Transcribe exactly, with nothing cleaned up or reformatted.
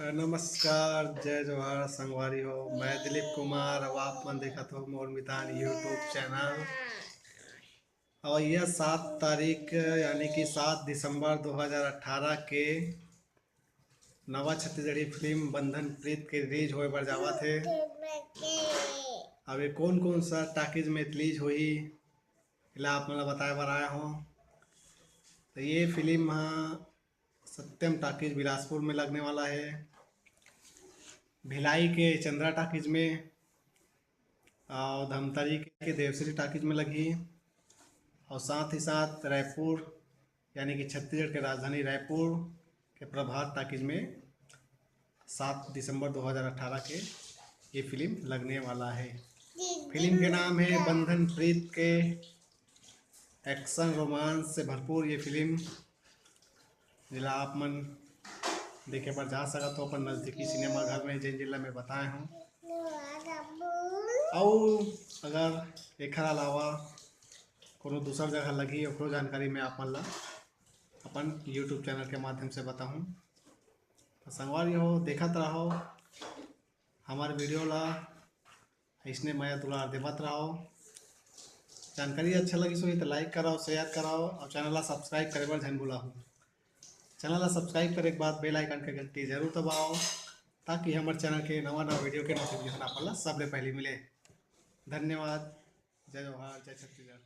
नमस्कार, जय जोहार संगवारी हो, मैं दिलीप कुमार। अब आप मन देखत हो मोर मितान YouTube चैनल। और यह सात तारीख यानी कि सात दिसंबर दो हज़ार अठारह के नवा छत्तीसगढ़ी फिल्म बंधन प्रीत के रिलीज होए बर जावत हे। अब ये कौन कौन सा टाकीज में रिलीज होही, एला आप मन ला बताए बर आया हूँ। तो ये फिल्म ह सत्यम टाकीज बिलासपुर में लगने वाला है, भिलाई के चंद्रा टाकीज में, और धमतरी के देवश्री टाकीज में लगी, और साथ ही साथ रायपुर यानी कि छत्तीसगढ़ के राजधानी रायपुर के प्रभात टाकीज में सात दिसंबर दो हज़ार अठारह के ये फिल्म लगने वाला है। फिल्म के नाम है बंधन प्रीत के। एक्शन रोमांस से भरपूर ये फिल्म, जेला आप मन देखे बर जा सकत हो अपन नजदीकी सिनेमा घर में, जेन जिला में बताए हूँ। अउ अगर एखर अलावा कोनो दूसर जगह लगी, ओकरो जानकारी मैं आप मन ला अपन YouTube चैनल के माध्यम से बताहूँ। तो संगवारी हो, देखत रहो हमारे वीडियो ला, इसने मया दुलार देवत रहो। जानकारी अच्छा लगिस होही तो लाइक कराओ, शेयर कराओ और चैनल ला सब्सक्राइब करे बर झन भुलाहू। चैनल ला सब्सक्राइब करे के बाद बेल आइकन के घंटी जरूर दबाओ, ताकि हमर चैनल के नवा नवा वीडियो के नोटिफिकेशन आप ला सबले पहले मिले। धन्यवाद। जय जोहार, जय छत्तीसगढ़।